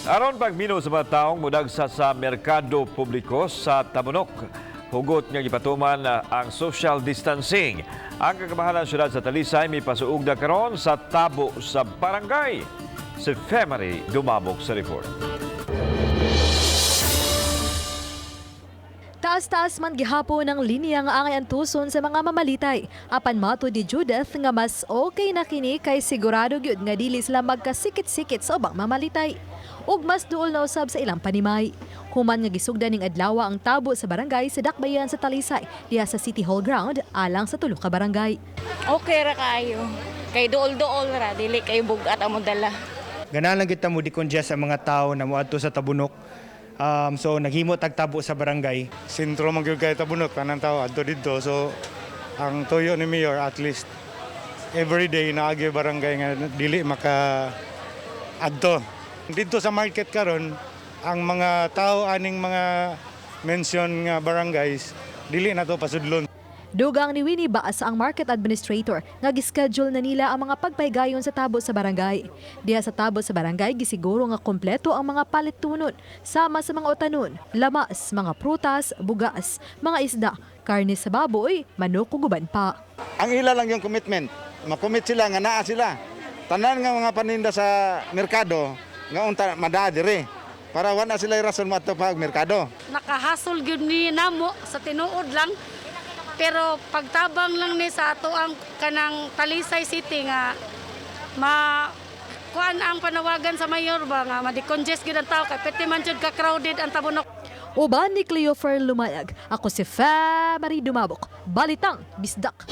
Aron pagmino sa mga taong mudagsa sa merkado publiko sa Tabunok, hugot nga gipatuman ang social distancing. Ang kagamhanan syudad sa Talisay mipasuugda karon sa tabo sa barangay. Si Femery Dumabok sa report. Taas-taas man gihapon ang linya nga angay antuson sa mga mamalitay. Apan mato di Judith nga mas okay na kini kay sigurado gyud nga dili sila magkasikit-sikit sa ubang mamalitay. Ug mas duol na usab sa ilang panimay. Human nga gisugdan ning adlaw ang tabo sa barangay sa Dakbayan sa Talisay diha sa City Hall ground alang sa tulo ka barangay. Okay ra kaayo. Kay duol-duol ra, dili kay bugat ang dala. Ganahan lang kita mo decongest ang mga tao na moadto sa Tabunok. So naghimo tagtabo sa barangay. Sentro man gyud kay Tabunok, tanan tao adto didto, so ang tuyo ni mayor, at least every day naagi barangay nga dili maka adto didto sa market. Karon ang mga tao aning mga mention nga barangays, dili na to pasudlon. Dugang ni Winnie Baas, ang market administrator, nga gischedule na nila ang mga pagpaygayon sa tabo sa barangay. Diha sa tabo sa barangay, gisiguro nga kompleto ang mga palitunon, sama sa mga utanon, lamas, mga prutas, bugas, mga isda, karne sa baboy, manok ug uban pa. Ang ila lang yung commitment. Makommit sila nga naa sila. Tanan nga mga paninda sa merkado nga unta madaa dire para wala sila rason moadto pa og merkado. Nakahasol gyud ni namo sa tinuod lang, pero pagtabang lang ni sa ato ang kanang Talisay City nga ma kuan ang panawagan sa mayor ba nga ma-decongest gyud ang tao kay pwede man jud ka crowded ang Tabunok. Uban ni Cleofer Lumayag, ako si Famary Dumabok, Balitang Bisdak.